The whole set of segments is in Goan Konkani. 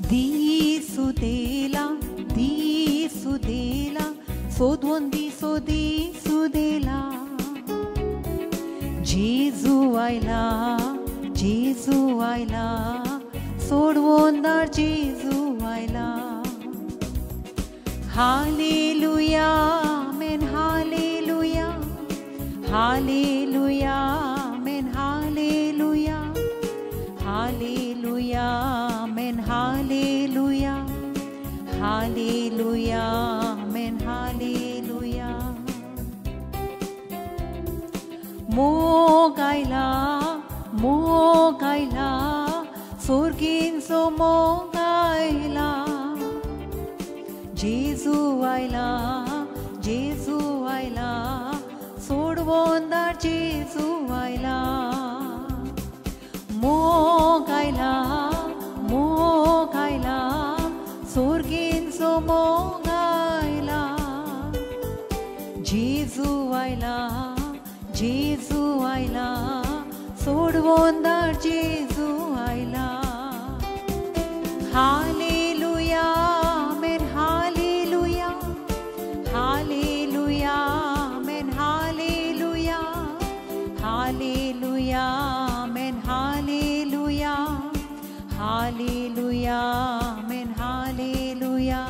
दिसुदेला दिसुदेला सोदून दिसो दिसुदेला जेजू आयला जेजू आयला सोडवून दार जेजू आयला. Hallelujah amen hallelujah hallelujah amen hallelujah hallelujah amen hallelujah hallelujah amen hallelujah. मोग आयला मोग आयला सोर्गींचो मोग आयला जेजू आयला जेजू आयला सोडवून दार जेजू आयला. मोग आयला सोर्गींचो मोग आयला जेजू आयला जेजू आयला सोडवून दार जेजू आयला. Hallelujah amen hallelujah hallelujah amen hallelujah hallelujah amen hallelujah hallelujah amen hallelujah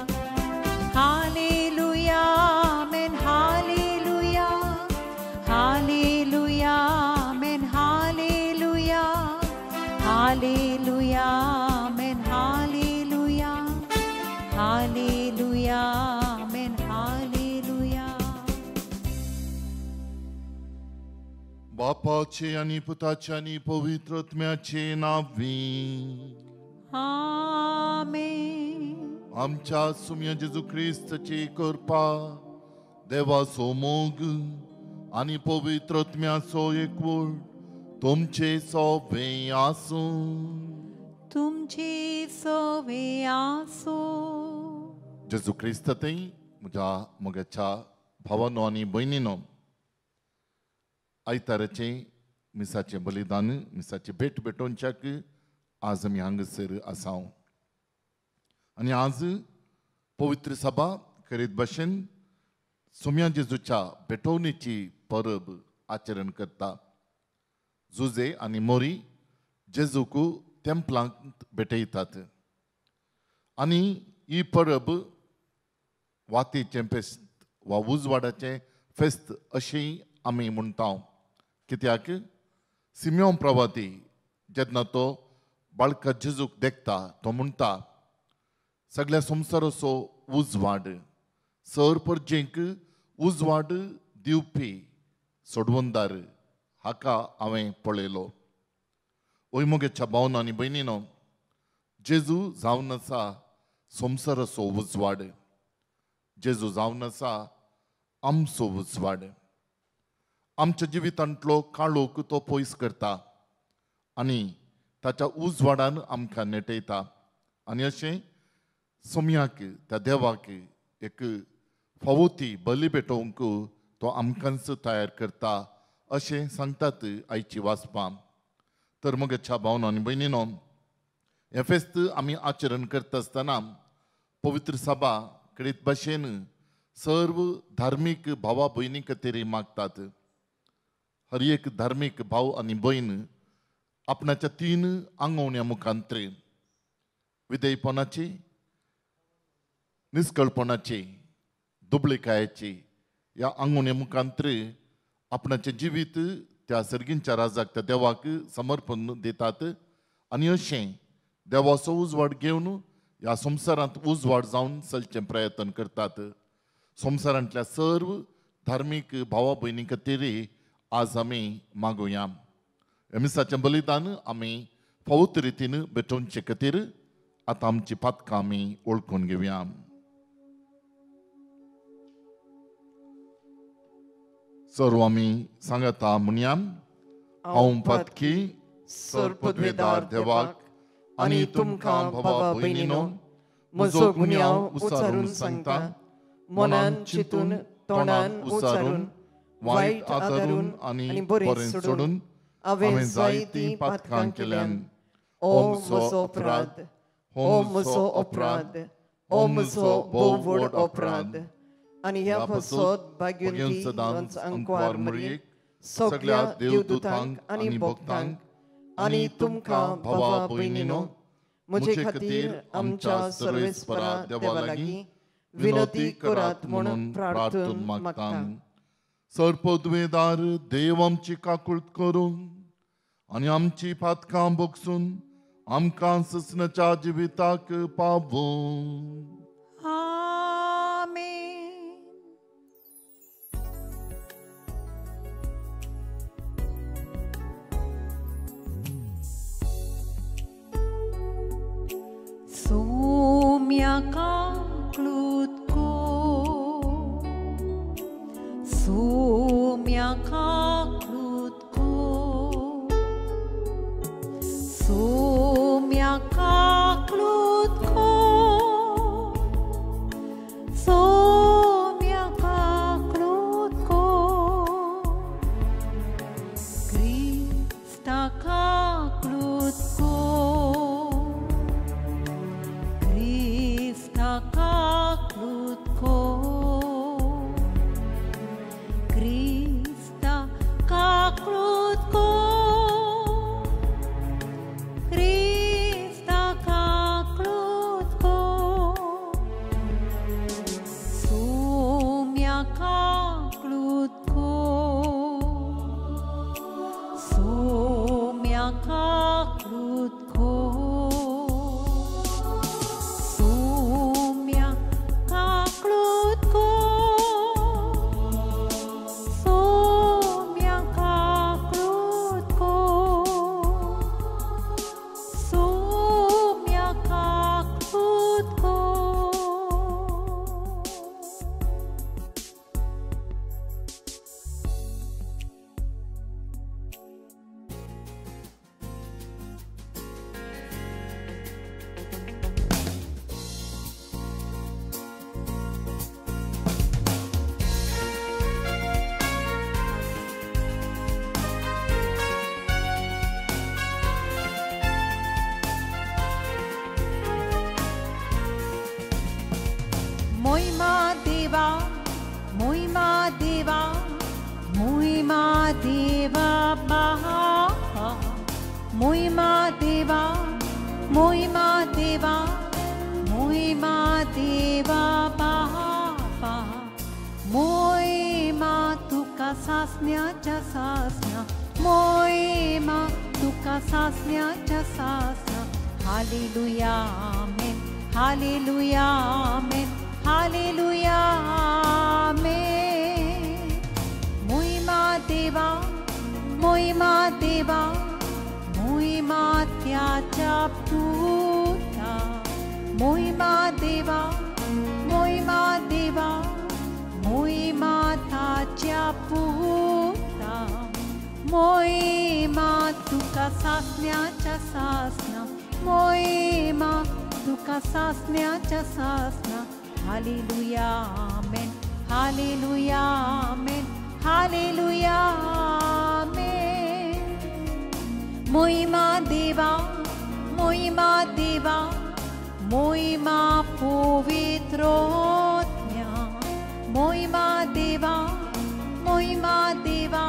hallelujah amen hallelujah hallelujah amen hallelujah hallelujah amen hallelujah hallelujah amen hallelujah. बापाचे आनी पुताचे आनी पवित्र आत्म्याचे नांवी आमेन. आमच्या सुम्या जेजू क्रिस्ताची कृपा देवाचो मोग आनी पवित्र आत्म्याचो एकवट तुमचे सोवे आसूं. तुमचे सोवे आसूं. जेजू क्रिस्त थंय म्हज्या मोगाच्या भावानो आनी भयणीनो, आयताराचें मिसाचें बलिदान मिसाची भेट भेटोवच्याक आज आमी हांगासर आसा आनी आज पवित्र सभा करीत भाशेन सोम्या जेजूच्या भेटवणेची परब आचरण करता. जुजे आनी मोरी जेजूक तेंपलांत भेटयतात आनी ही परब वातीचें फेस्त वा उजवाडाचें फेस्त अशें आमी म्हणटा. कित्याक सिमियोन प्रवादी जेन्ना तो बाळका जेजूक देखता तो म्हणटा सगळ्या संवसाराचो उजवाड सर परजेंक उजवाड दिवपी सोडवणदार हाका हांवें पळयलो. ओय मोगेच्या भावना आनी भयणीनो, जेजू जावन आसा संवसाराचो उजवाड, जेजू जावन आसा आमचो उजवाड. आमच्या जिवितांतलो काळोख तो पयस करता आनी ताच्या उजवाडान आमकां नेटयता आनी अशें सोम्याक त्या देवाक एक फावो ती बली भेटोवंक तो आमकांच तयार करता अशें सांगतात आयची वाचपां. तर मोगेच्या भावना आनी भयणीनो, हें फेस्त आमी आचरण करता आसतना पवित्र सभा करीत भाशेन सर्व धार्मीक भावा भयणी खातीर मागतात. हर एक धार्मीक भाव आनी भयण आपणाच्या तीन आंगवण्या मुखांतरे विधेयपणाची, निस्कळपणाची, दुबळीकायेची ह्या आंगवण्या मुखांतरे आपणाचें जिवीत त्या सर्गींच्या राजाक त्या देवाक समर्पण दितात आनी अशें देवाचो उजवाड घेवन ह्या संवसारांत उजवाड जावन चलचें प्रयत्न करतात. संवसारांतल्या सर्व धार्मीक भावा भयणी खातीर आज आमी मागुया. मिसाचें बलिदान आमी फावो रितीन भेटोवचे खातीर आतां आमची पातकां आमी वळखून घेवया. सर्व आमी सांगता म्हणया, हांव पातकी सर्पद्वेदार देवाक आनी तुमकां भावा भयणीनो म्हजो गुन्यांव उचारून सांगता, मनान चिंतून तोंडान उचारून वायट आदारून आनी बरें सोडून हांवें जायतीं पातकां केल्यान. ओ म्हजो अपराध, ओ म्हजो अपराध, ओ म्हजो भोव व्हड अपराध. आनी ह्या पासत भाग्यवंती सदांच अंकवार मरियेक, सगळ्या देवदूतांक आनी भक्तांक आनी तुमकां भावा भयणीनो म्हजे खातीर आमच्या सर्वेस्परा देवा लागीं विनंती करात म्हणून प्रार्थना मागता. सर्पद्वेदार देव आमची काकूळत करून आनी आमची पातकां भोगसून आमकां ससनाच्या जिविताक पावूं. आमेन. सोम्या काकूळत कर, सोम्या काकूळत कर, सोम्या काकूळत कर, सोम्या काकूळत कर, क्रिस्ता काकूळत कर, क्रिस्ता काकूळत कर, क्रिस्ता काकूळत कर, क्रिस्ता काकूळत कर, सोम्या काकूळत कर, सोम्या काकूळत कर, सोम्या काकूळत कर, सोम्या काकूळत कर, सोम्या काकूळत कर. मोहिमा देवा, मोहिमा देवा, मोहिमा देवा बापा, मोहिमा देवा, मोहिमा देवा, मोहिमा देवा बापा, मोहिमा तुका सासण्याच्या सासना, मोहिमा तुका सासण्याच्या सासना. हालेलुया आमेन, हालेलुया आमेन, हालेलुया आमेन. मोहिमा देवा, मोहिमा देवा, मोहिमा त्याच्या पुता, मोहिमा देवा, मोहिमा देवा, मोहिमा ताच्या पुता, मोहिमा तुका सासण्याच्या सासना, मोहिमा तुका सासण्याच्या सासना. हालेलुया आमेन, हालेलुया आमेन, हालेलुया आमेन. मोहिमा देवा, मोहिमा देवा, मोहिमा पवित्रोत्म्या, मोहिमा देवा, मोहिमा देवा,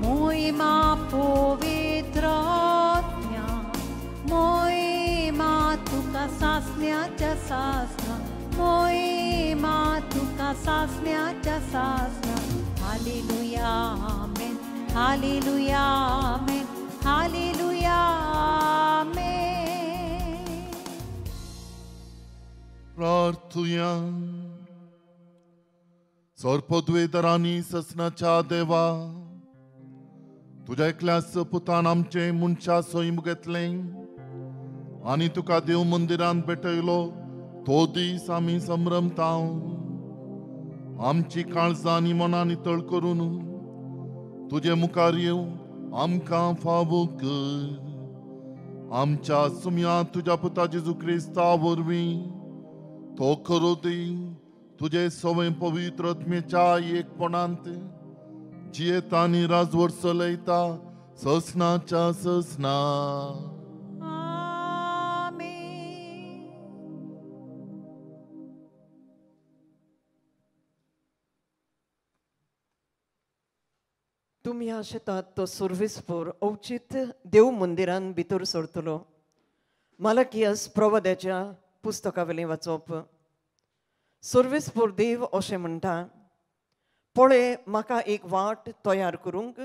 मोहिमा पवित्रोत्म्या, मोहिमा तुका सासण्याच्या सासना, मोहिमा तुका सासण्याच्या सासना. हालेलुया आमेन, हालेलुया आमेन, हालेलुया आमेन. प्रार्थुया. सर्पद्वेदरांनी ससनाच्या देवा, तुज्या एकल्याच पुतान आमचें मनशा सैम घेतलें आनी तुका देव मंदिरांत भेटयलो तो दीस आमी संभ्रमता. आमची काळजां आनी मनां नितळ करून तुजे मुखार येवं आमकां फावो कर। आमच्या सुम्या तुज्या पुता जेजू क्रिस्ता वरवीं तो खरो देव तुजे सवय पवित्र आत्म्याच्या एकपणांत जियेता आनी राजवट चलयता ससनाच्या ससना। तुमी आशेतात तो सुर्विसपूर अवचीत देव मंदिरान भितर सरतलो। मालकियास प्रवाद्याच्या पुस्तका वयलें वाचप। सुर्विसपूर देव अशें म्हणटा, पळय म्हाका एक वाट तयार करूंक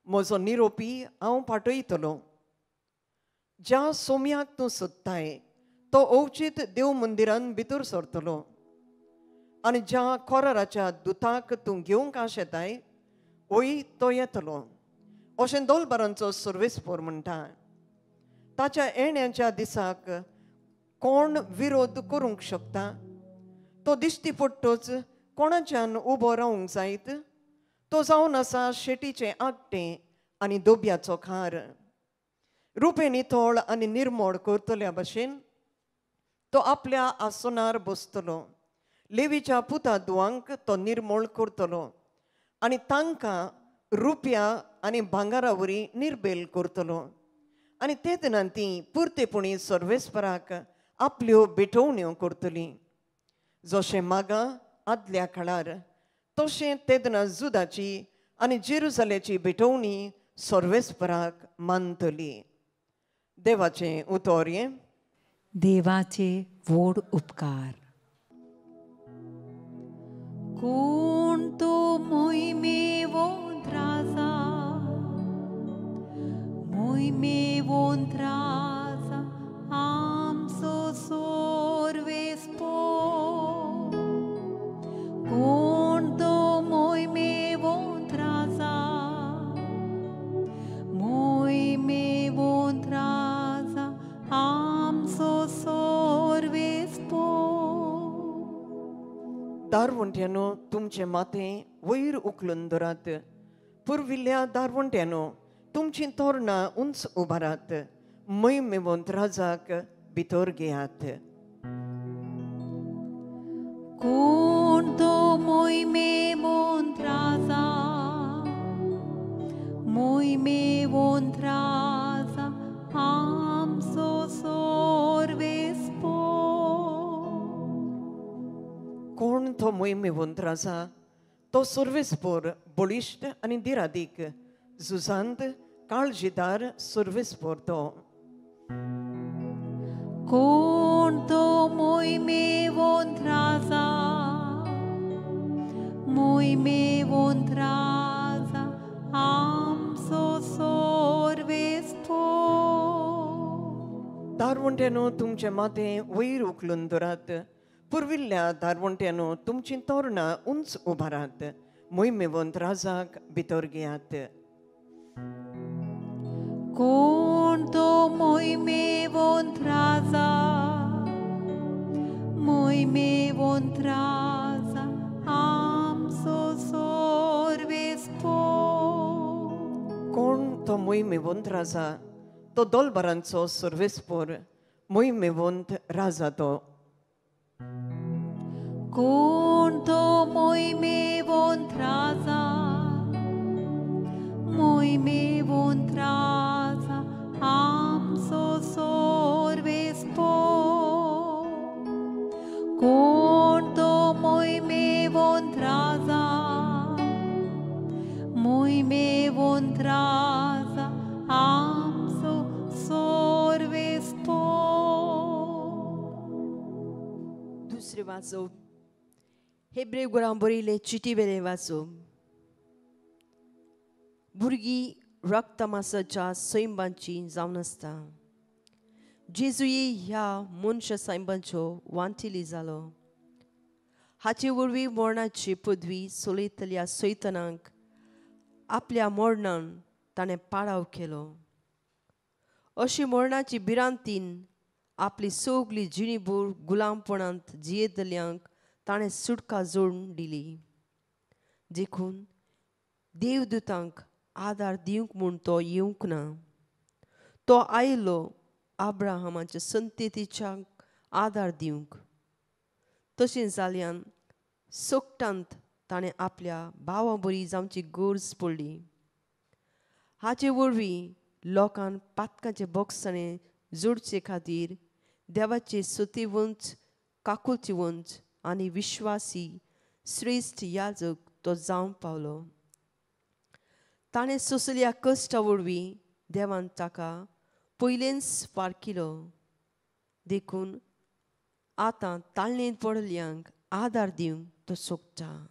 म्हजो निरोपी हांव पाठयतलो। ज्या सोम्याक तूं सोदताय तो अवचीत देव मंदिरान भितर सरतलो आनी ज्या कोराराच्या दुताक तूं घेवंक आशेताय ओय तो येतलो अशें दोलबारांचो सुर्विसपोर म्हणटा। ताच्या येण्याच्या दिसाक कोण विरोध करूंक शकता? तो दिश्टी पडटोच कोणाच्यान उबो रावंक जायत? तो जावन आसा शेटीचें आगटें आनी दोब्याचो खार। रुपें नितळ आनी निर्मोड करतल्या भशेन तो आपल्या आसनार बसतलो। लेवीच्या पुता दुवांक तो निर्मोळ करतलो आनी तांकां रुपया आनी भांगारा वरी निर्बेल करतलो आनी तेन्ना ती पुरतेपणी सर्वेस्पराक आपल्यो भेटवण्यो करतली। जशें मागां आदल्या काळार तशें तेन्ना जुदाची आनी जेरुजाल्याची भेटवणी सर्वेस्पराक मानतली। देवाचें उतर हें। देवाचे व्हड उपकार। कोण तो मोहिमेवंत राजा, मोहिमेवंत राजा आमचो सोर्वेस्पोर। कोण तो मोहिमेवंत राजा, मोहिमेवंत राजा आमचो सोर्वेस्पोर। दारवंट्यानो तुमचें माथें वयर उखलून धरात, पुर्विल्ल्या दारवंट्यानो तुमचीं तोरणां उंच उबारात, मोहिमेवंत राजाक भितर घेयात। कोण तो मोहिमेवंत राजा, मोहिमेवंत राजा आमचो सोर्वेस्पोर। कोण तो मोहिमेवंत राजा? तो सुर्वेस्पोर बळिश्ट आनी दिरादीक, झुजांत काळजीदार सुर्वेस्पोर तो। कोण तो मोहिमेवंत राजा, मोहिमेवंत राजा आमचो सोर्वेस्पोर। दारवंट्यानो तुमचें माथें वयर उखलून धरात, पुर्विल्ल्या दारवंट्यानो तुमचीं तोरणां उंच उबारात, मोहिमेवंत राजाक भितर घेयात। कोण तो मोहिमेवंत राजा, मोहिमेवंत राजा आमचो सोर्वेस्पोर। कोण तो मोहिमेवंत राजा? तो दोलबारांचो सुर्वेस्पोर मोहिमेवंत राजा तो। कोण तो मोहिमेवंत राजा, मोहिमेवंत राजा आमचो सोर्वेस्पोर। कोण तो मोहिमेवंत राजा, मोहिमेवंत राजा आमचो सोर्वेस्पोर। दुसरें वाचप हेब्रेव गुरां बरयले चिटी वेलें वाचप। भुरगीं रक्तमासाच्या सैंबांची जावन आसता। जेजूय ह्या मनशा सैंबांच्यो वांटिली जालो। हाचे वरवीं मरणाची पदवी चलयतल्या सैतनाक आपल्या मरणान ताणें पाडाव केलो। अशी मरणाची भिरांतीन आपली सगली जिणीभर गुलामपणांत जियेतल्यांक ताणें सुटका जोडून दिली। देखून देवदूतांक आदार दिवंक म्हूण तो येवंक ना. तो आयलो अब्राहमाच्या संततीच्या आदार दिवंक. तशें जाल्यान सोकटांत ताणें आपल्या भावा बरी जावची गरज पडली. हाचे वरवीं लोकांक पातकाचे बोगसाणे जोडचे खातीर देवाचे सतीवंत काकुळतीवंत आनी विश्वासी श्रेश्ठ याजक तो जावंक पावलो. ताणें सोंसल्या कश्टा वरवीं देवान ताका पयलेंच फारकिलो. देखून आतां ताळणेंत पडल्यांक आदार दिवंक तो सोदता.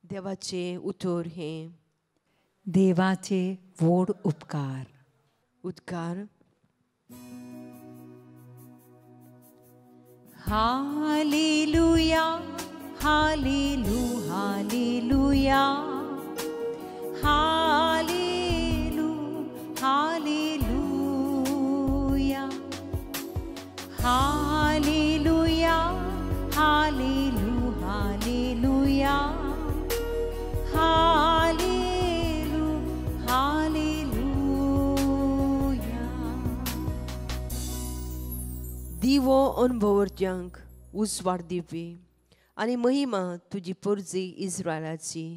देवाचें उतर हें. देवाचे व्हड उपकार. उद्गार. हालेलुया हालेलु हालेलुया हालेलु हालेलुया हालेलुया हालेलु हालेलुया हालेलु हालेलुया. दिवो अनुभवर्त्यांक उजवाड दिवपी आनी महिमा तुजी परजी इस्रायलाची.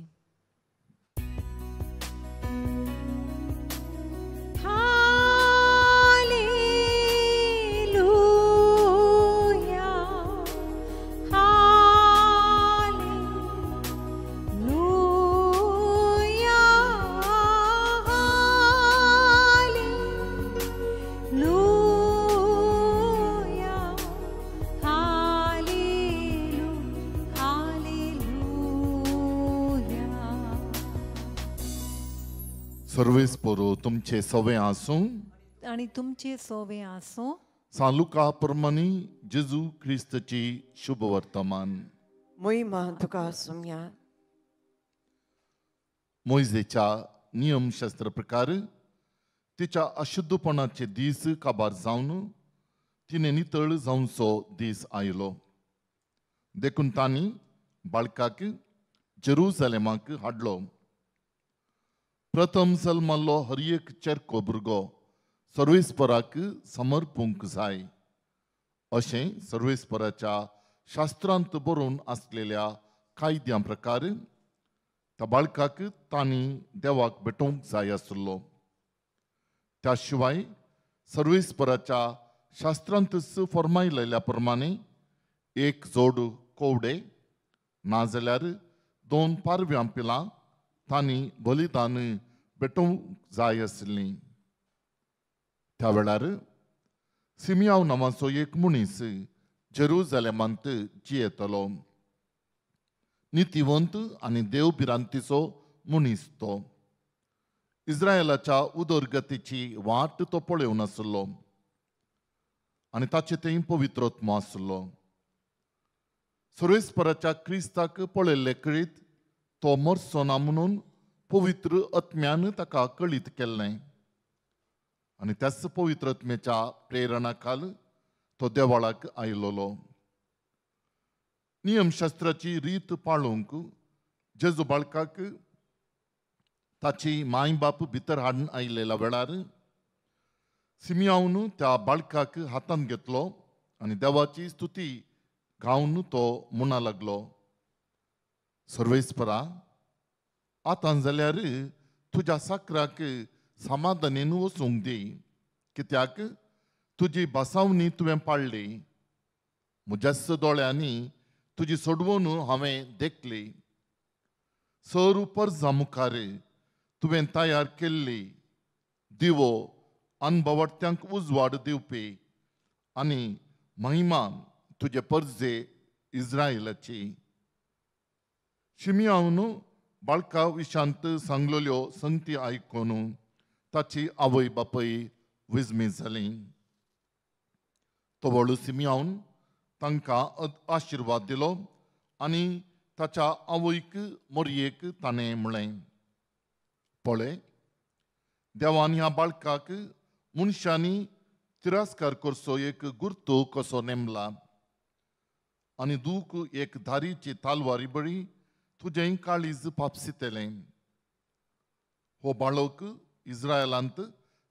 हालेलुया हालेलुया हालेलुया हालेलु हालेलुया. सर्वेस पोरो तुमचे सवे आसूं आनी तुमचे सोवे आसूं. सान लुका प्रमाणे जेजू क्रिस्ताची शुभ वर्तमान. महिमा तुका आसूया. मोयजेच्या नियमशास्त्र प्रकार तिच्या अशुद्धपणाचे दीस काबार जावन तिणे नितळ जावचो दीस आयलो. देखून तांणी बाळकाक जेरुजलेमाक हाडलो. प्रथम जल्मल्लो हर एक चेरको भुरगो सर्वेस्पराक समर्पूंक जाय अशें सर्वेस्पराच्या शास्त्रांत बरोवन आसलेल्या कायद्या प्रकार त्या बाळकाक तांणी देवाक भेटोवंक जाय आसलो. त्या शिवाय सर्वेस्पराच्या शास्त्रांतच फर्मायलेल्या प्रमाणे एक जोड कोवडे नाजाल्यार 2 पारव्यां पिलां तांणी बलिदान भेटोवंक जाय आसलीं. त्या वेळार सिमियांव नांवाचो एक मनीस जेरुजलेमांत जियेतलो. नितीवंत आनी देव भिरांतीचो मनीस तो. इस्रायलाच्या उदरगतीची वाट तो पळोवन आसलो आनी ताचे थंय पवित्रत्म आसलो. सर्वेस्पराच्या क्रिस्ताक पळयल्ले कळीत तो मरचो ना म्हणून पवित्र आत्म्यान ताका कळीत केल्लें आनी त्याच पवित्र आत्म्याच्या प्रेरणा खाल तो देवळाक आयलोलो. नियमशास्त्राची रीत पाळूंक जेजू बाळकाक ताची माय बाप भितर हाडून आयलेल्या वेळार सिमियांवन त्या बाळकाक हातांत घेतलो आनी देवाची स्तुती गावन तो म्हणा लागलो, सर्वेस्परा आतां जाल्यार तुज्या साकराक समाधानेन वचूंक दी, कित्याक तुजी भासावणी तुवें पाळ्ळी. म्हज्याच दोळ्यांनी तुजी सोडवण हांवें देखली. सर परजा मुखार तुवें तयार केल्ली दिवो अनभवट्यांक उजवाड दिवपी आनी महिमा तुजे परजे इस्रायलाची. शिमियांवन बाळका विशांत सांगलेल्यो संगती आयकून ताची आवय बापूय विस्मीत जाली. तवळ सिमियांवन तांकां आशिर्वाद दिलो आनी ताच्या आवयक मोरयेक ताणें म्हणलें, पळय देवान ह्या बाळकाक मनशांनी तिरस्कार करचो एक गुर्तो कसो नेमला आनी दूख एक धारीची तालवारी बळी तुजें काळीज पापसितलें. हो बाळक इस्रायलांत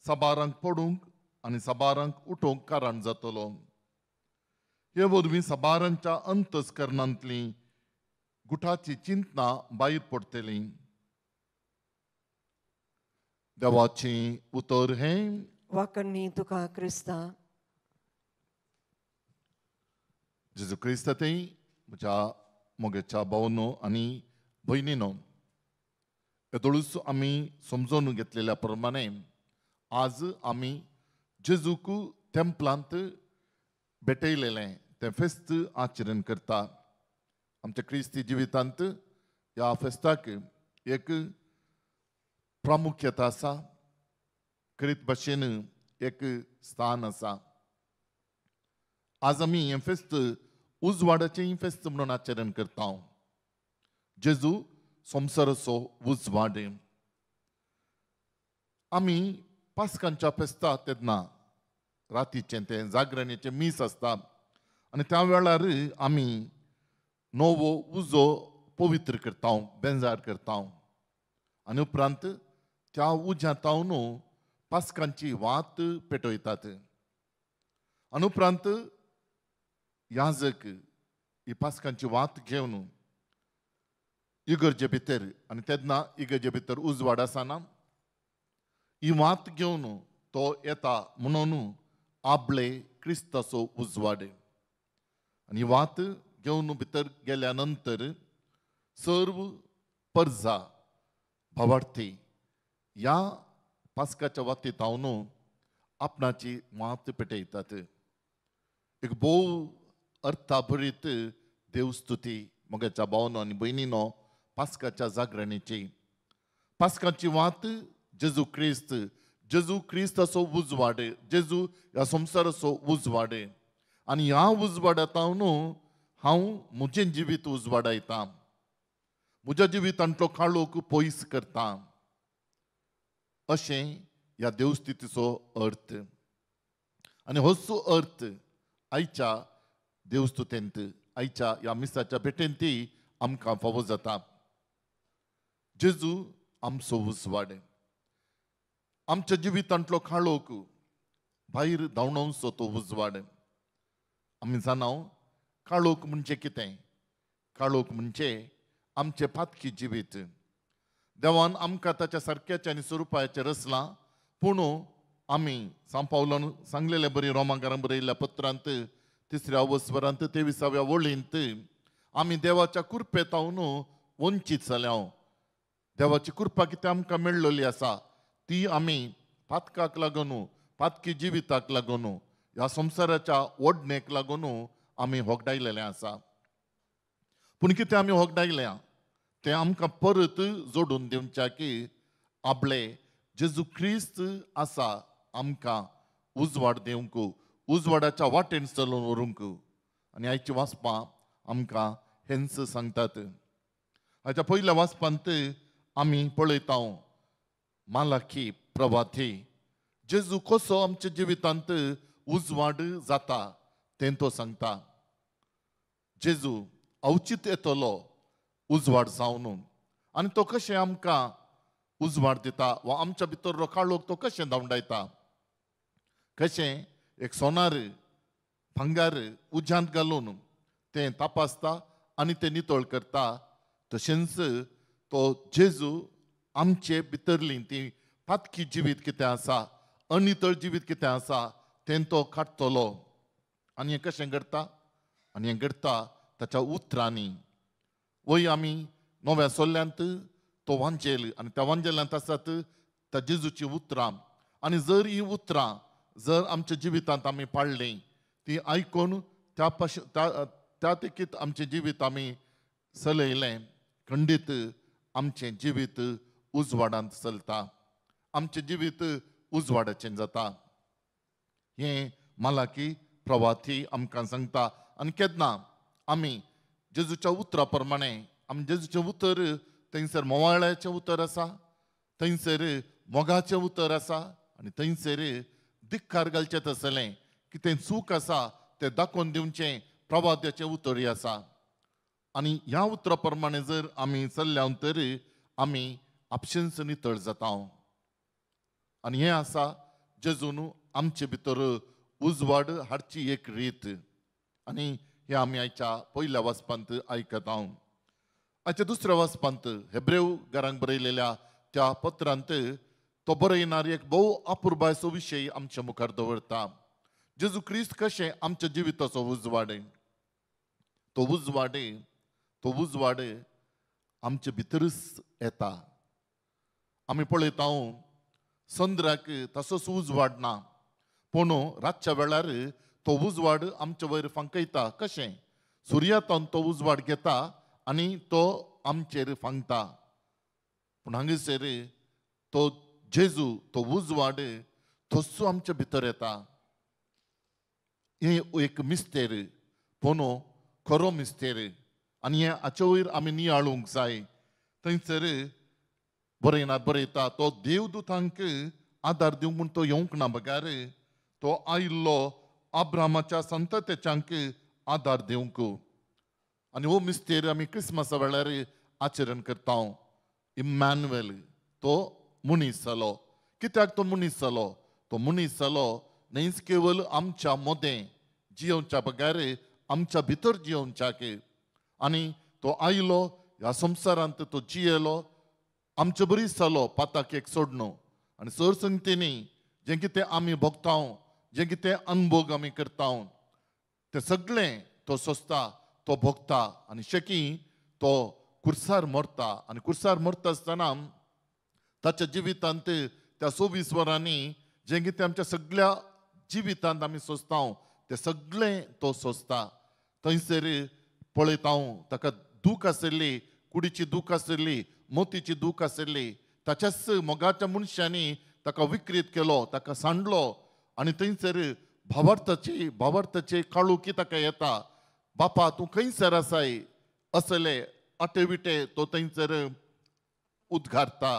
साबारांक पडूंक आनी साबारांक उठोवंक कारण जातलो. हे वरवीं साबारांच्या अंतस्करणांतली गुठाची चिंतना भायर पडटली. देवाचें उतर हें. वाकण्णी तुका क्रिस्ता. जेजू क्रिस्त ते म्हज्या मोगेच्या भावनो आनी भयणीनो, येदोळूच आमी समजून घेतलेल्या प्रमाणे आज आमी जेजूक तेंपलांत भेटयलेलें तें फेस्त आचरण करता. आमच्या क्रिस्ती जिवितांत ह्या फेस्ताक एक प्रामुख्यता आसा, करीत भाशेन एक स्थान आसा. आज आमी हें फेस्त उजवाडाचें फेस्त म्हणून आचरण करता. जेजू संवसाराचो उजवाड. आमी पास्कांच्या फेस्ता तेन्ना रातीचें तें जागरणेचें मीस आसता आनी त्या वेळार आमी नवो उजो पवित्र करता, बेंजार करता आनी उपरांत त्या उज्यांत पास्कांची वात पेटयतात आनी उपरांत याजक ही पास्कांची वात घेवन इगर्जे भितर, आनी तेन्ना इगर्जे भितर उजवाड आसना, ही वात घेवन तो येता म्हणून आपले क्रिस्ताचो उजवाड. आनी वात घेवन भितर गेल्या नंतर सर्व परजा भावार्थी ह्या पास्काच्या वातीत हांव आपणाची वात पेटयतात. एक भोव अर्थाभरीत देवस्तुती मोगेच्या भावनो आनी भयणीनो पास्काच्या जागरणेची. पास्काची वात जेजू क्रिस्त, जेजू क्रिस्ताचो उजवाड, जेजू ह्या संवसाराचो उजवाड आनी ह्या उजवाडांत हांव म्हजें जिवीत उजवाडायता, म्हज्या जिवितांतलो काळोख पयस करता, अशें ह्या देवस्थितीचो अर्थ. आनी होच अर्थ आयच्या देवस्तुतेंत, आयच्या ह्या मिसाच्या भेटेंत आमकां फावो जाता. जेजू आमचो उजवाड, आमच्या जिवितांतलो काळोख भायर धांवणावचो तो उजवाड. आमी जाणा काळोख म्हणजे कितें? काळोख म्हणजे आमचें पातकी जिवीत. देवान आमकां ताच्या सारक्याचें आनी स्वरुपाचें रचलां, पूण आमी सांव पावलान सांगलेले बरी रोमाकारां बरयल्ल्या पत्रांत 3 वस्वरांत 23व्या वळींत आमी देवाच्या कृपेतावन वंचीत जाल्या. देवाची कृपा कितें आमकां मेळ्ळली आसा ती आमी पातकाक लागून, पातकी जिविताक लागून, ह्या संवसाराच्या ओडणेक लागून आमी होगडायलेलें आसा. पूण कितें आमी होगडायल्या तें आमकां परत जोडून दिवच्या की आपले जेजू क्रिस्त आसा आमकां उजवाड दिवंक, उजवाडाच्या वाटेन चलून व्हरूंक. आनी आयची वाचपां आमकां हेंच सांगतात. आयच्या पयल्या वाचपांत आमी पळयता मालाखी प्रवाथी जेजू कसो आमच्या जिवितांत उजवाड जाता तें तो सांगता. जेजू अवचीत येतलो उजवाड जावन आनी तो कशें आमकां उजवाड दिता वा आमच्या भितर काळोख तो कशें धांवडायता, कशें एक सोनार भांगार उज्यांत घालून तें तपासता आनी तें नितळ करता, तशेंच तो जेजू आमचे भितरली ती पातकी जिवीत कितें आसा, अनितळ जिवीत कितें आसा तें तो काडटलो. आनी हें कशें घडटा? आनी हें घडटा ताच्या उतरांनी. वय आमी नव्या सोल्ल्यांत तो वांजेल आनी त्या वांजेलांत आसात त्या जेजूचीं उतरां. आनी जर ही उतरां जर आमच्या जिवितांत आमी पाळ्ळीं, ती आयकून त्या पाश त्या तेकीत आमचें जिवीत आमी चलयलें, खंडीत आमचें जिवीत उजवाडांत चलता, आमचें जिवीत उजवाडाचें जाता. हें मालाकी प्रवाथी आमकां सांगता. आनी केन्ना आमी जेजूच्या उतरा प्रमाणे, आमी जेजूचें उतर थंयसर मोवाळ्याचें उतर आसा, थंयसर मोगाचें उतर आसा आनी थंयसर धिक्कार घालचें तसलें कितें चूक आसा तें दाखोवन दिवचें प्रवाद्याचें उतरूय आसा. आनी ह्या उतरा प्रमाणे जर आमी चल्ल्या तर आमी आपशेंच नितळ जाता. आनी हें आसा जेजून आमचे भितर उजवाड हाडची एक रीत. आनी हें आमी आयच्या पयल्या वाचपांत आयकता. आयच्या दुसऱ्या वाचपांत हेब्रेव घरांक बरयलेल्या त्या पत्रांत तो बरयणार एक भोव अपुरबायचो विशय आमच्या मुखार दवरता. जेजू क्रिस्त कशें आमच्या जिविताचो उजवाड, तो उजवाड, तो उजवाड आमचे भितरूच येता. आमी पळयता चंद्राक तसोच उजवाड ना, पूण रातच्या वेळार तो उजवाड आमचे वयर फांकयता. कशें सुर्यातान तो उजवाड घेता आनी तो आमचेर फांकता. पूण हांगासर तो जेजू तो उजवाड तसो आमच्या भितर येता. हें एक मिस्तेर, पूण खरो मिस्तेर. आनी हें हाचे वयर आमी नियाळूंक जाय. थंयसर बरयना बरयता तो देवदूतांक आदार दिवंक म्हूण तो येवंक ना, बगार तो आयिल्लो अब्रामाच्या संततेच्यांक आदार दिवंक. आनी हो मिस्तेर आमी क्रिसमसा वेळार आचरण करता. इम्मॅन्युएल तो मनीस जालो. कित्याक तो मनीस जालो? तो मनीस जालो न्हयच केवल आमच्या मदें जियोवच्या बगार आमच्या भितर जियोवच्याक. आनी तो आयलो ह्या संवसारांत, तो जियेलो, आमचे बरीच जालो पाताक एक सोडणो. आनी सर संगतींनी जें कितें आमी भोगता, जें कितें अनभोग आमी करता, तें सगळें तो सोंसता, तो भोगता. आनी शेकी तो कुर्सार मरता. आनी कुर्सार मरता आसतना ताच्या जिवितांत त्या 24 वरांनी जें कितें आमच्या सगळ्या जिवितांत आमी सोंसता तें सगळें तो सोंसता. थंयसर पळयता ताका दूख आशिल्ली, कुडीची दूख आशिल्ली, मोतीची दूख आशिल्ली. ताच्याच मोगाच्या मनशांनी ताका विकृत केलो, ताका सांडलो. आनी थंयसर भावार्थाची भावार्थाचे काळोखी ताका येता. बापा तूं खंयसर आसाय असले आटे विटे तो थंयसर उद्गारता.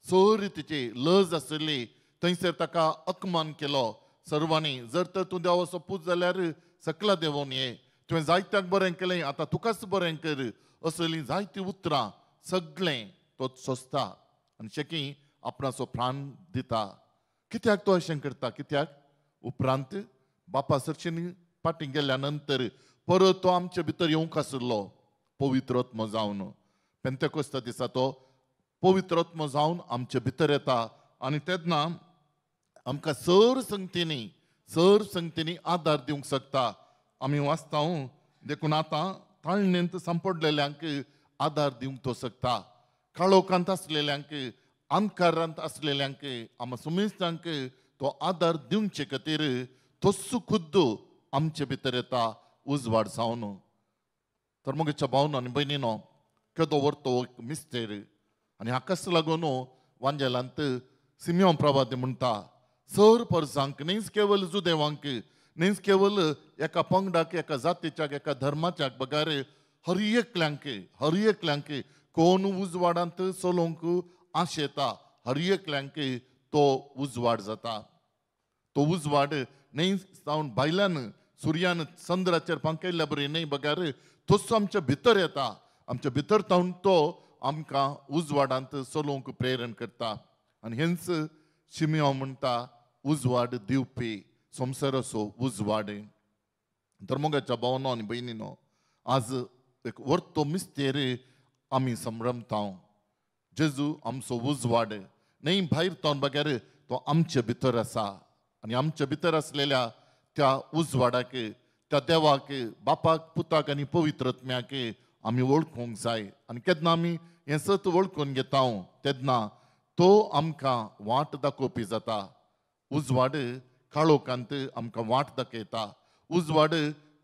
सर तिची लज आशिल्ली, थंयसर ताका अपमान केलो सर्वांनी. जर तर तूं देवाचो पूत जाल्यार सकला देंवोन ये, तुवें जायत्याक बरें केलें, आतां तुकाच बरें कर, असलीं जायतीं उतरां सगळें तो सोंसता. आनी शेकी आपणाचो प्राण दिता. कित्याक तो अशें करता? कित्याक उपरांत बापा सरशीन फाटीं गेल्या नंतर परत तो आमचे भितर येवंक आशिल्लो पवित्र आत्मो जावन. पेंतेकोस्ता दिसा तो पवित्र आत्मो जावन आमचे भितर येता. आनी तेन्ना आमकां सर संगतींनी, सर संगतींनी आदार दिवंक शकता. आमी वाचता देखून आतां ताळणेंत सांपडलेल्यांक आदार दिवंक तो शकता. काळोखांत आसलेल्यांक, अंधकारांत आसलेल्यांक, आमकां सुमेस्तांक तो आदार दिवचे खातीर तस्सो खुद्द आमचे भितर येता उजवाड जावन. तर म्हज्या भावनो आनी भयणीनो, केदो व्हरतो एक मिस्तेर. आनी हाकाच लागून वांजेलांत सिमियोन प्रवादी म्हणटा, सर परसांक न्हीच केवल जुदेवांक, न्हीच केवल एका पंगडाक, एका जातीच्याक, एका धर्माच्याक, बगार हर एकल्यांक, हर एकल्यांक कोण उजवाडांत चलोवंक आशेता, हर एकल्यांक तो उजवाड जाता. तो उजवाड न्हय जावन भायल्यान सुर्यान चंद्राचेर पांकयल्ल्या बरी न्हय, बगार तसो आमच्या भितर येता. आमच्या भितर तावन तो आमकां उजवाडांत चलोवंक प्रेरण करता. आनी हेंच शिमियो म्हणटा, उजवाड दिवपी संवसाराचो उजवाड. तर मोगाच्या भावनो आनी भयणीनो, आज एक व्हरतो मिस्तेर आमी संभ्रमता. जेजू आमचो उजवाड न्हय भायर तोंड बगैर तो आमचे भितर आसा. आनी आमचे भितर आसलेल्या त्या उजवाडाक, त्या देवाक, बापाक, पुताक आनी पवित्र आत्म्याक आमी वळखूंक जाय. आनी केन्ना आमी हें सत वळखून घेता तेन्ना तो आमकां वाट दाखोवपी जाता. उजवाड काळोखांत आमकां वाट दाखयता. उजवाड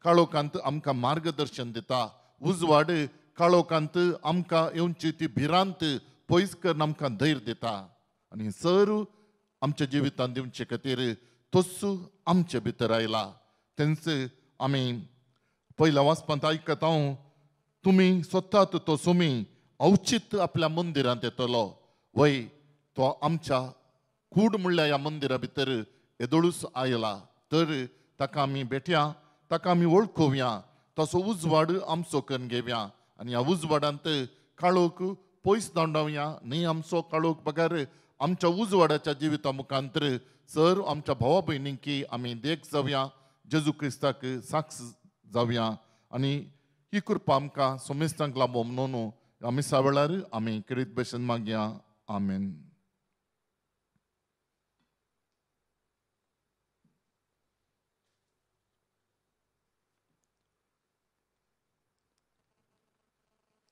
काळोखांत आमकां मार्गदर्शन दिता. उजवाड काळोखांत आमकां येवची ती भिरांत पयस करून आमकां धैर्य दिता. आनी सर आमच्या जिवितांत दिवचे खातीर तोच आमचे भितर आयला. तेंच आमी पयल्या वाचपांत आयकता, तुमी सोदतात तो सुमी अवचीत आपल्या मंदिरांत येतलो. वय तो आमच्या कूड म्हणल्यार ह्या मंदिरा भितर येदोळूच आयला. तर ताका आमी भेटया, ताका आमी वळखोवया, तसो उजवाड आमचो करून घेवया. आनी ह्या उजवाडांत काळोख पयस दांडावया न्ही आमचो काळोख बगर आमच्या उजवाडाच्या जिविता मुखांतर सर आमच्या भावा भयणींकी आमी देख जावया, जेजू क्रिस्ताक साक्ष जावया आनी ही कृपा आमकां सोमेस्तांक लाबो म्हणून आमी वेळार आमी करीत भशेन मागया. आमेन.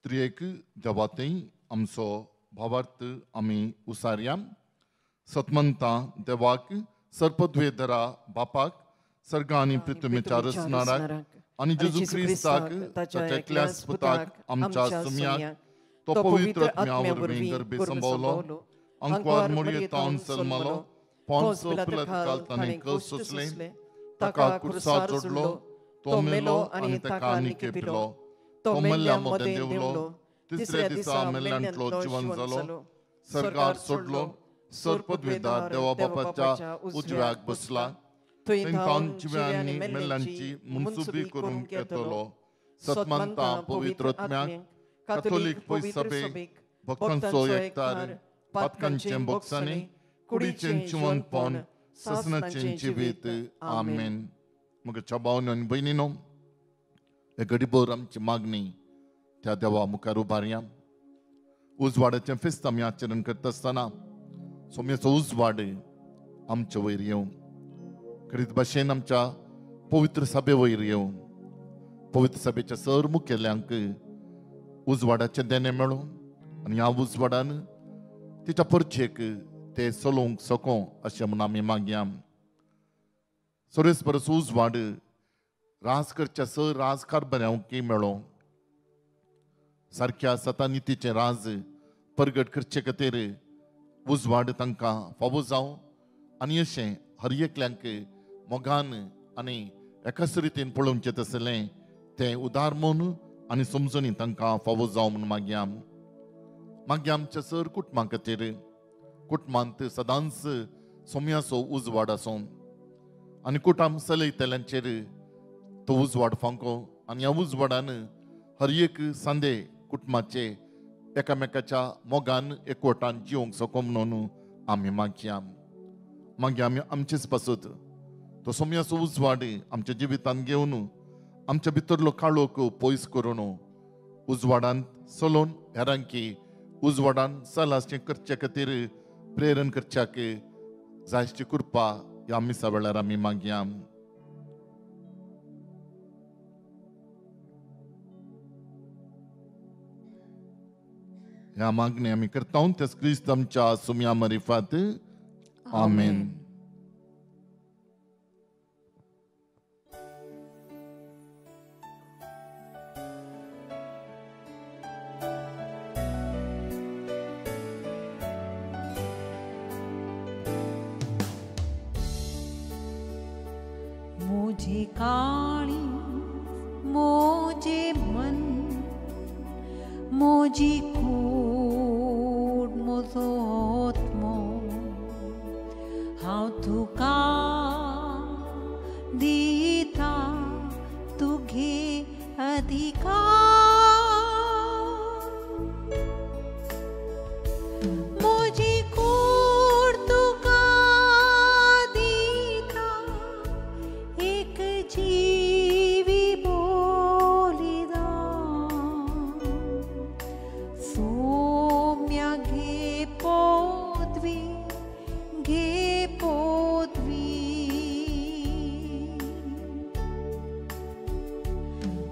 त्रिएक देवातय आमचो भावार्थ आमी उसारया. सतमंता देवाक सर्पद्वेदरा बापाक सर्गा आनी पृथ्वीच्या रचणाराक आनी जेजू क्रिस्ताक ताच्या एकल्याच पुताक आमच्या सुम्याक तो पवित्र आत्म्या वरवीं गर्भे संभवलो, अंकवार मोडयेतावन जल्मलो, पोंस पिलात ताणें कश्ट सोंसले, ताका कुर्सार जोडलो, तो मेलो आनी ताका निकेपिलो, तो मेल्ल्या मदें देंवलो, तिसऱ्या दिसा मेल्ल्यांतलो जिवन जालो, सरकार सोडलो, सर्पद्वेदार देवा बापाच्या उजव्याक बसला, थंय थावन जिव्यांनी मेल्ल्यांची मनसुबी करूंक येतलो. सतमानता पवित्र आत्म्याक काथोलीक पयसभेक भक्तांचो एकतार पातकांचें बोक्सांनी कुडीचें जिवनपण ससनाचें जिवीत. आमेन. म्हज्या भावनो आनी भयणीनो, हे घडीभर आमची मागणी त्या देवा मुखार उबारया. उजवाडाचें फेस्त आमी आचरण करता आसतना सोम्याचो उजवाड आमचे वयर येवं, करीत भाशेन आमच्या पवित्र सभे वयर येवं. पवित्र सभेच्या सर मुखेल्यांक उजवाडाचें देणें मेळूं आनी ह्या उजवाडान तिच्या परचेक ते चलोवंक सको अशें म्हूण आमी मागया. सोरेस परस उजवाड राज करच्या सर राज कारभाऱ्यांकय मेळो, सारक्या सतानितीचें राज परगट करचे खातीर उजवाड तांकां फावो जावं आनी अशें हर एकल्यांक मोगान आनी एकाच रितीन पळोवचें तसलें तें उदार म्हूण आनी समजणी तांकां फावो जावं म्हूण मागया. मागीर आमच्या सर कुटुंबा खातीर, कुटुंबांत सदांच सोम्याचो उजवाड आसूं आनी कुटुंब चलयतल्यांचेर तो उजवाड फांको आनी ह्या उजवाडान हर एक सांदे कुटुंबाचे एकामेकाच्या मोगान एकवटान जिवंक सको म्हणून आमी मागया. मागीर आमी आमचेच पासत तो सोम्याचो उजवाड आमच्या जिवितांत घेवन आमच्या भितरलो काळोख पयस करून उजवाडान चलोवन हेरांकी उजवाडान चलाचें करचे खातीर प्रेरण करच्याक जायची कृपा ह्या मिसा वेळार आमी मागया. ह्या मागणी आमी करता त्याच क्रिस्त आमच्या सुम्या मरिफात. आमेन. मुझे काणी मोजे मन मोजी कूड मोजो आत्मो हांव तुका दिता तुगे अधिकार मोजी कूड तुका दिता एक जीवी बोलिदा सोम्या घे पोदवी घे पोदवी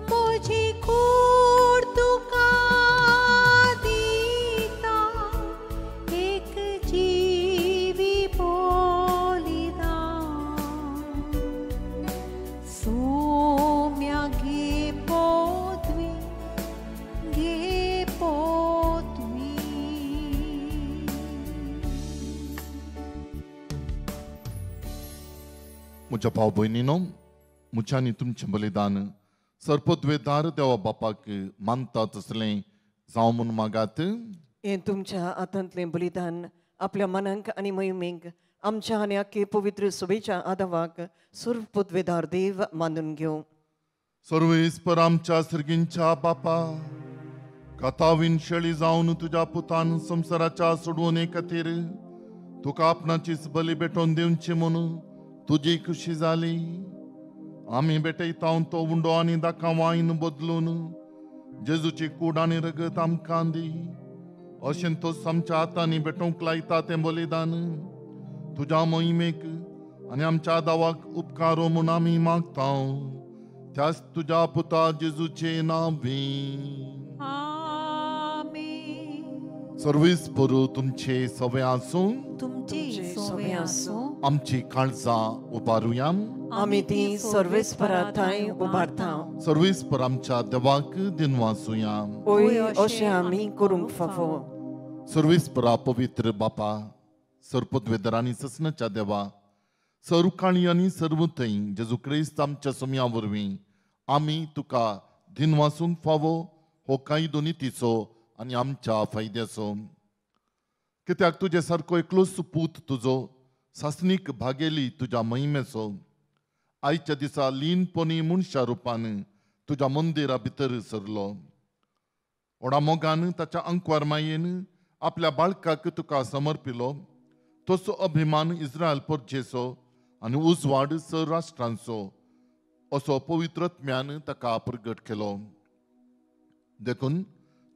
मोजी कूड तुका दिता एक जीवी बोलिदा सोम्या घे पोदवी घे पोदवी. म्हज्या भाव भयणीनो, म्हज्यानी तुमचें बलिदान सर्पद्वेदार देवा बापाक मानता तसलें जावं म्हूण मागात. हें तुमच्या हातांतलें बलिदान आपल्या मनांक आनी मोहिमेक आमच्या आनी आख्खे पवित्र सभेच्या आदावाक सर्वपदवेदार देव मानून घेवं. सर्वेस्पर आमच्या सर्गींच्या बापा, कथावीन शेळी जावन तुज्या पुतान संवसाराच्या सोडवणे खातीर तुका आपणाचीच बली भेटोवन दिवची म्हणून तुजी खुशी जाली. आमी भेटयता तो उंडो आनी दाका वायन बदलून जेजूची कूड आनी रगत आमकां दी. अशें तो आमच्या हातांनी भेटोवंक लायता तें बलिदान तुज्या मोहिमेक आनी आमच्या दावाक उपकारो म्हूण आमी मागता त्याच तुज्या पुता जेजूचे नांवी. आमेन. सर्वीस पुरू तुमचे सवे आसूं, तुमचे सवे आसूं. आमची काळजां उबारुया. आमी ती सर्वेस्परा थंय उबारता. सर्वेस्पर आमच्या देवाक दिनवासुया. ओय अशें आमी करूंक फावो. सर्वेस्परा पवित्र बापा, सर्पद्वेदर आनी ससनाच्या देवा, सर्व काळी आनी सर्व थंय जेजू क्रिस्त आमच्या सुम्या वरवीं आमी तुका दिनवासूंक फावो हो कायदो नितीचो आनी आमच्या फायद्याचो. कित्याक तुजे सारको एकलोच पूत तुजो सासणीक भागेली तुज्या महिमेचो आयच्या दिसा लीनपणी मनशा रुपान तुज्या मंदिरा भितर सरलो. व्हडा मोगान ताच्या अंकवार मायेन आपल्या बाळकाक तुका समर्पिलो. तसो अभिमान इस्रायल परजेचो आनी उजवाड सर राष्ट्रांचो असो पवित्रत्म्यान ताका प्रगट केलो. देखून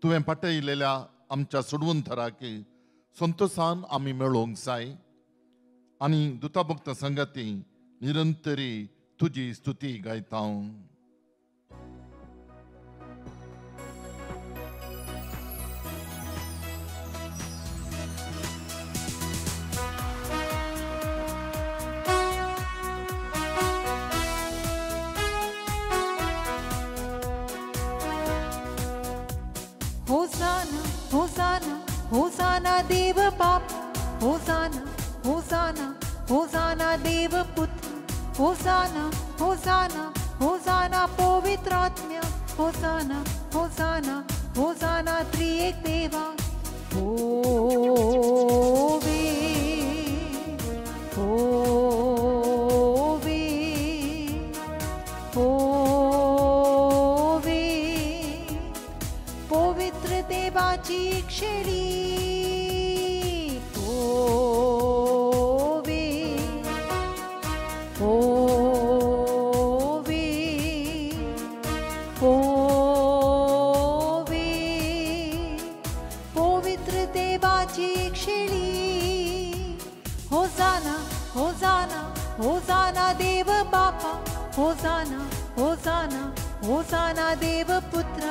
तुवें पाटयलेल्या आमच्या सोडवणदाराक संतोसान आमी मेळोवंक जाय आनी दुताभक्त संगाती निरंतरी तुजी स्तुती गायता. होसाना होसाना होसाना देव बाप, होसाना होसाना होसाना देव पुत्र, होसाना होसाना होसाना पवित्र आत्म्या, होसाना होसाना होसाना त्रिएक देवा. होवे होवे होवे पवित्र देवाची शेळी. होवे होवे होवे पवित्र देवाची शेळी. होसाना होसाना होसाना देव बापा, होसाना होसाना होसाना देव पुत्र,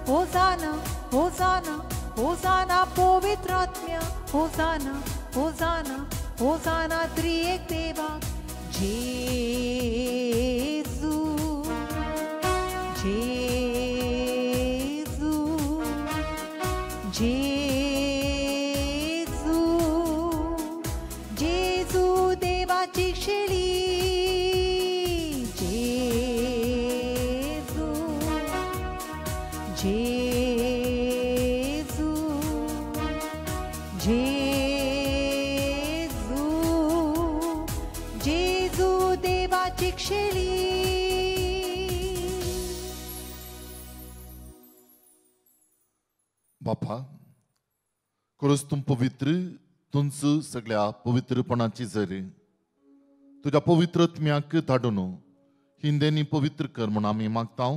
होसाना होसाना होसाना पवित्र आत्म्या, होसाना होसाना होसाना त्रिएक देवा. जेजू जेजू जेजू जेजू देवाची शेळी. जेजू जेजू जेजू जेजू देवाची शेळी. बापा, खरोच तूं पवित्र, तुंच सगळ्या पवित्रपणाची जरी तुज्या पवित्रत्म्याक धाडून हिंदेनी पवित्र कर म्हूण आमी मागता.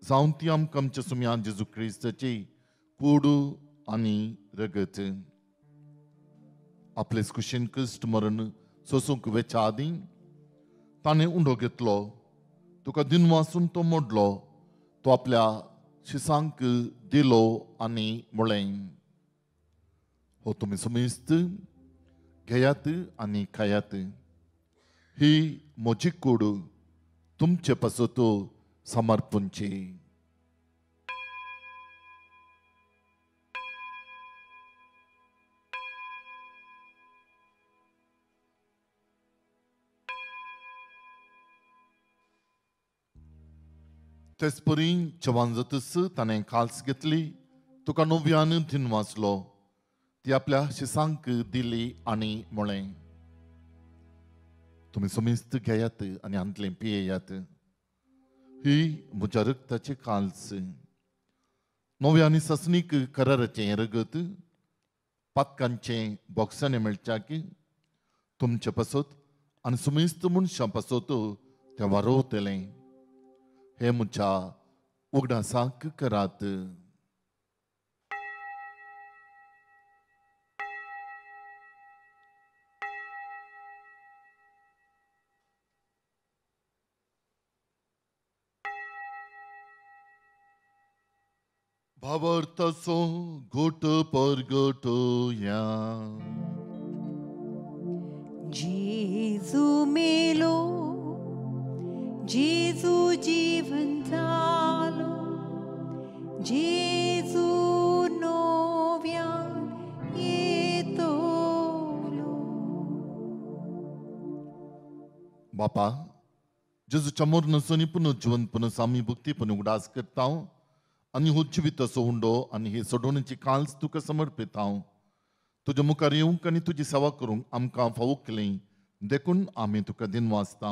जावन ती आमकां आमच्या सुम्या जेजू क्रिस्ताची कूड आनी रगत आपलेच कुशीन क्रिस्त मरण सोसूंक वेच्या आदीं ताणें उंडो घेतलो, तुका दिनवासून तो मोडलो, तो आपल्या शिसांक दिलो आनी म्हळें, हो तुमी समेस्त घेयात आनी खायात, ही म्हजी कूड तुमचे पासत समर्पणची. तेच परी जेवण जातच ताणें काल्स घेतली, तुका नव्यान दिनवासलो, ती आपल्या शिसांक दिली आनी म्हळें, तुमी समेस्त घेयात आनी हांतलें पियेयात, ही म्हज्या रक्ताची काल्स नव्या आनी ससनीक कराराचें रगत पातकांचें बोक्साणें मेळच्याक तुमचे पासत आनी सुमेस्त मनशां पासत तें वारोवतलें. हें म्हज्या उगडासाक करात. भावार्थाचो घोट परगटोया. जेजू मेलो, जेजू जीवन जालो, जेजू नव्यान येतलो. बापा, जेजूच्या मरणाचो आनी पुनर्जिवनपणाचो आमी भक्तीपण उगडास करता आनी हो जिविताचो उंडो आनी हे सोडोवणेची काल्स तुका समर्पिता. तुज्या मुखार येवंक आनी तुजी सेवा करूंक आमकां फावो केली देखून आमी तुका दिनवासता.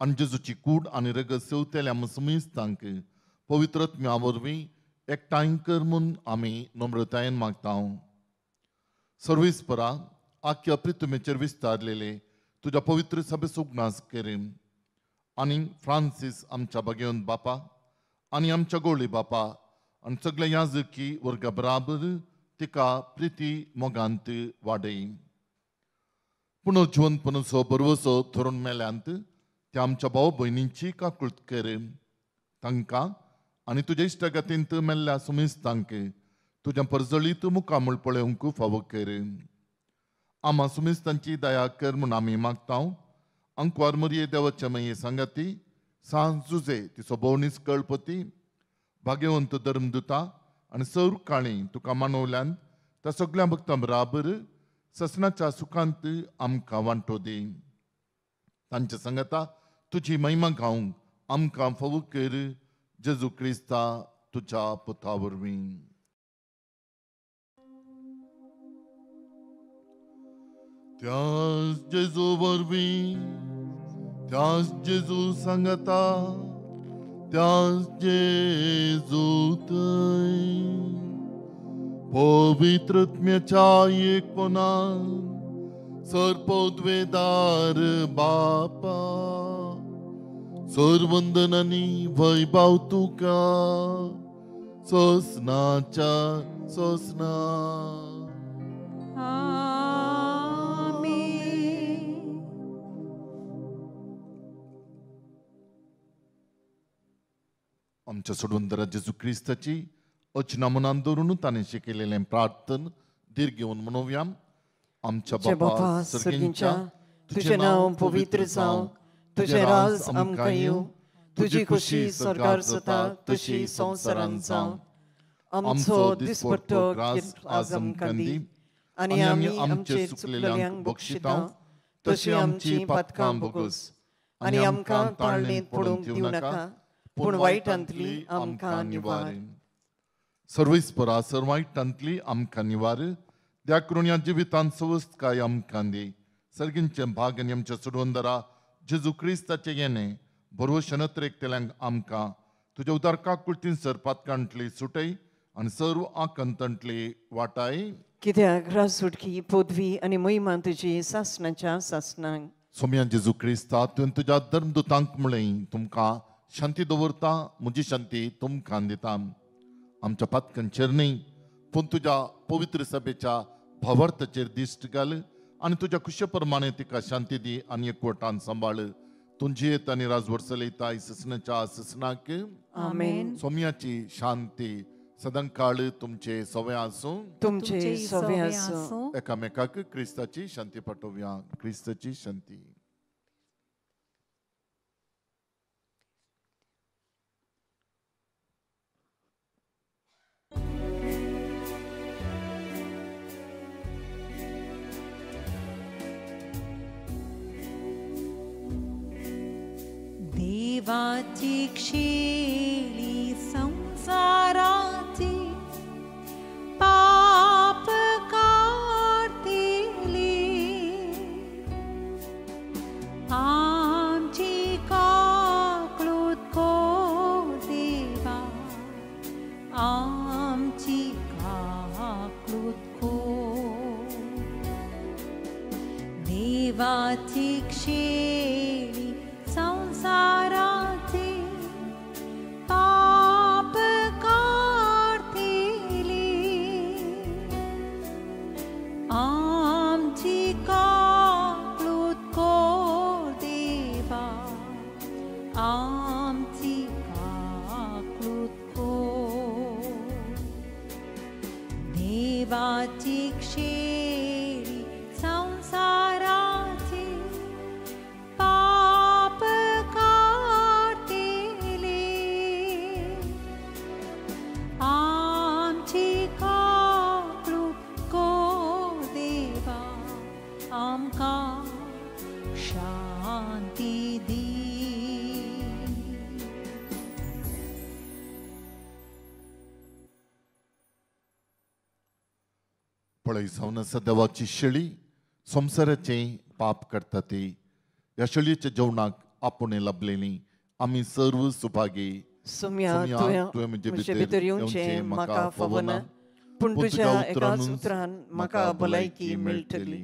आनी जेजूची कूड आनी रगत सेवतल्या समेस्तांक पवित्र आत्म्या वरवीं एकठांय कर म्हूण आमी नम्रतायेन मागता. सर्वेस्परा, आख्या प्रितुमेचेर विस्तारलेले तुज्या पवित्र सभेचो उगडास कर आनी फ्रांसीस आमच्या भाग्यवंत बापा आनी आमच्या गोळी बापा आनी सगल्या याजकी वर्गा बराबर तिका प्रिती मोगांत वाडय. पुनर्जिवनपणाचो भरवसो धरून मेल्यांत त्या आमच्या भाव भयणींची काकूळट कर. तांकां आनी तुज्या इश्टागतींत मेल्ल्या सुमेस्तांक तुज्या परजळीत मुखामळ पळोवंक फावो कर. आमा सुमेस्तांची दया कर म्हूण आमी मागता. अंकवार मरये देवाच्या माये सांगाती सांज जुजे तिचो भोवनीस कळपती भाग्यवंत धर्मदुता आनी सौर काळी तुका मानवल्यान त्या सगळ्या भक्तां बराबर ससनाच्या सुखांत आमकां वांटो दी. तांच्या सांगाता तुजी महिमा गावंक आमकां फावो कर जेजू क्रिस्ता तुज्या पुता वरवीं. त्याच जेजू वरवीं, त्याच जेजू सांगता, त्याच जेजू थंय पवित्र आत्म्याच्या एकपणान सर्वपदवेदार बापा, सर्वंदन आनी वैभव तुका सोसनाच्या सोसना. आमच्या सोडवंतरा जेजू क्रिस्ताची अचना मनान दवरून ताणें शिकयलेलें प्रार्थन धीर घेवन म्हणोवया. आमच्या बापा सर्गींच्या, तुजें नांव पवित्र जावं, तुजें राज आमकां येवं, तुजी खुशी स्वर्गार जाता तशी संवसारांत जावं. आमचो दिसपट्टो ग्रास आज आमकां दी आनी आमी आमचे चुकलेल्यांक बक्षिता तशी आमची पातकां भोगोस आनी आमकां ताळणेंत पडूंक दिवं नाका, पूण वायटांतली आमकां निवार. सर्वेस्परा, सर वायटांतली आमकां निवार. त्या करून ह्या जिवितांत सवस्तकाय आमकां दी. सर्गींचें भाग आनी आमच्या सोडवंदरा जेजू क्रिस्ताचें येणें भरवशे नत्रेकतल्यांक आमकां तुज्या उदार काकुळतीन सर पातकांतली सुटय आनी सर्व आकांतांतली वाटाय. कित्याक राज, सुटकी, पदवी आनी महिमा तुजी सासणाच्या सासणांक. सोम्या जेजू क्रिस्ता, तुवें तुज्या धर्मदुतांक म्हणलें, तुमकां शांती दवरता, म्हजी शांती तुमकां दिता. आमच्या पातकांचेर न्हय पूण तुज्या पवित्र सभेच्या भावार्थाचेर दिश्ट घाल आनी तुज्या खुशे प्रमाणे तिका शांती दी आनी एकवटान सांबाळ. तुमची येत आनी राजवट चलयता ससनाच्या ससनाक. आमेन. सोम्याची शांती सदांकाळ तुमचे सवे आसूं, तुमचे सवे आसूं. एकामेकाक क्रिस्ताची शांती पाठोवया. क्रिस्ताची शांती. देवाची क्षेली संसाराची पाप काडतली, आमची काकळूत को देवा, देवाची शेळी संसाराचे पाप काडतली आमची काकळूत कर देवा आमची काकळूत कर देवाची शेळी संसाराचे पाप काडतली आमची काकळूत कर देवा आमकां शांती दी. पळय जावन आसा देवाची शेळी संवसाराचें पाप करता ती. ह्या शेळयेच्या जेवणाक आपूण लाभलेली आमी सर्व सुभागी. सुम्या तुवें म्हजे भितर येवचें म्हाका फावना, पूण तुज्या एकाच उतरान म्हाका भलायकी मेळटली.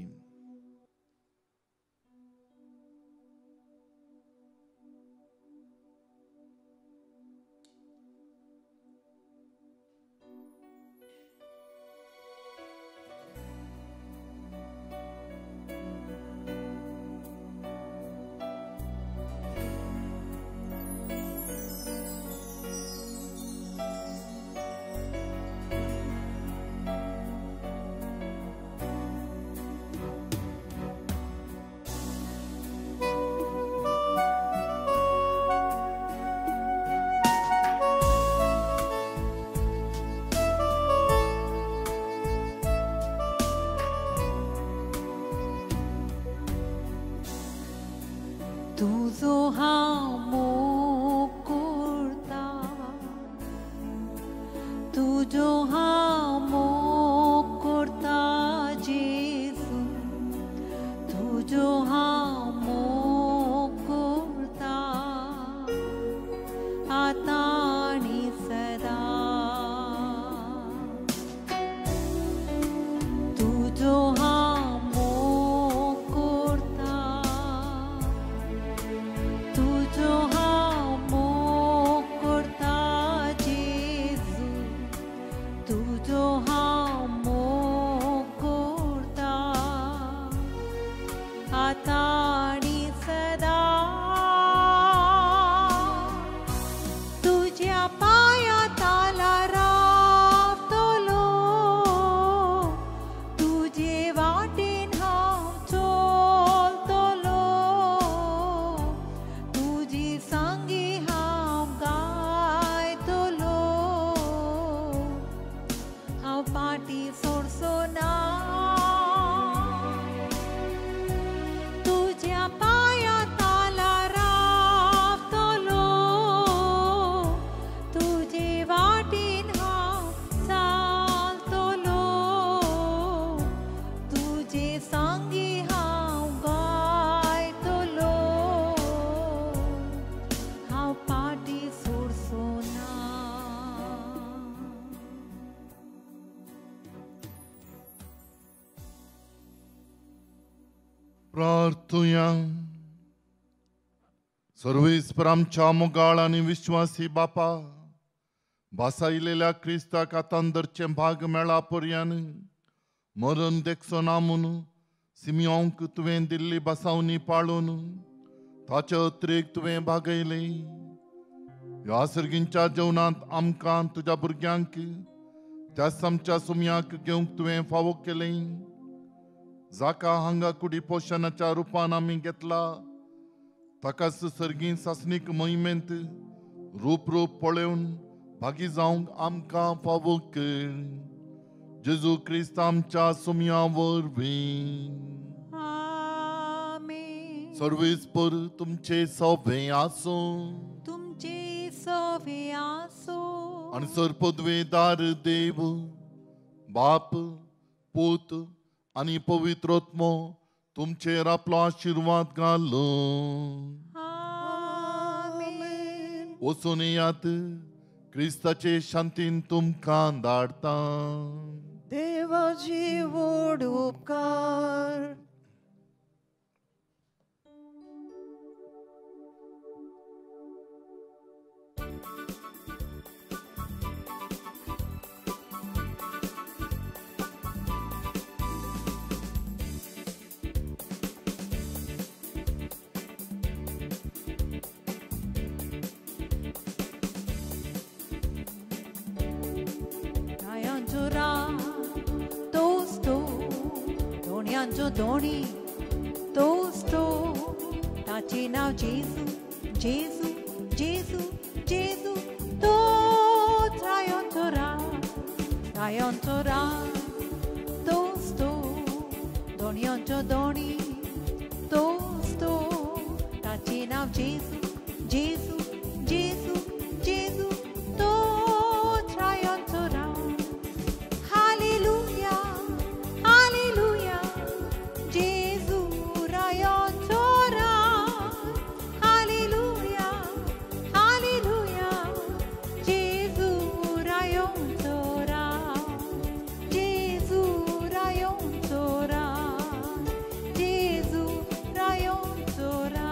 तुजो हांव मोग करता, तुजो हांव मोग करता जेजू, तुजो हांव मोग करता आतां आनी सदां. तुजो हांव मोग करता, तुजो हांव मोग करता जेजू, तुजो हांव मोग करता आतां आनी सदां. तुज्या पांया ताला रावतलो, तुजे वाटेन हांव चलतलो, तुजी संगी हांव गायतलो, हांव पाटी सोडचो ना. तुज्या पांया ताला रावतलो, तुजे वाटेन हांव चलतलो, तुजे संगी हांव गायतलो, हांव पाटी सोडचो ना. प्रार्थुया. सर्वेस्पर आमच्या मोगाळ आनी विश्वासी बापा, भासायलेल्या क्रिस्ताक आतां धरचें भाग मेळा पर्यान मरण देखचो ना म्हूण सिमियोंक तुवें दिल्ली बसावणी पाळून ताचे अत्रेक तुवें भागयलें. ह्या सर्गींच्या जेवणांत आमकां तुज्या भुरग्यांक त्याच आमच्या सुमयाक घेवंक तुवें फावो केलें. जाका हांगा कुडी पोशणाच्या रुपान आमी घेतला ताकाच सर्गीं सासणीक महिमेंत रूप रूप पळोवन भागी जावंक आमकां फावो कर. जेजू क्रिस्त आमच्या सुमया वरवीं. आमेन. सर्वेस्पर तुमचे सवे आसूं, तुमचे सवे आसूं. आनी सर्पद्वेदार देव बाप पूत आनी पवित्र आत्मो तुमचेर आपलो आशिर्वाद घालूं. आमेन. वचून येयात, क्रिस्ताचे शांतीन तुमकां धाडटा. देवाची व्हड उपकार. दोणयांचो दोणी तोच तो, ताचें नांव जेजू जेजू जेजू जेजू, तोच रायोंचो राज, रायोंचो राज तोच तो, दोणयांचो दोणी तोच तो, ताचें नांव जेजू जेजू जेजू जेजू, तोच रायोंचो राज. हालेलुया हालेलुया, जेजू रायोंचो राज. हालेलुया हालेलुया, जेजू रायोंचो राज, जेजू रायोंचो राज, जेजू रायोंचो राज.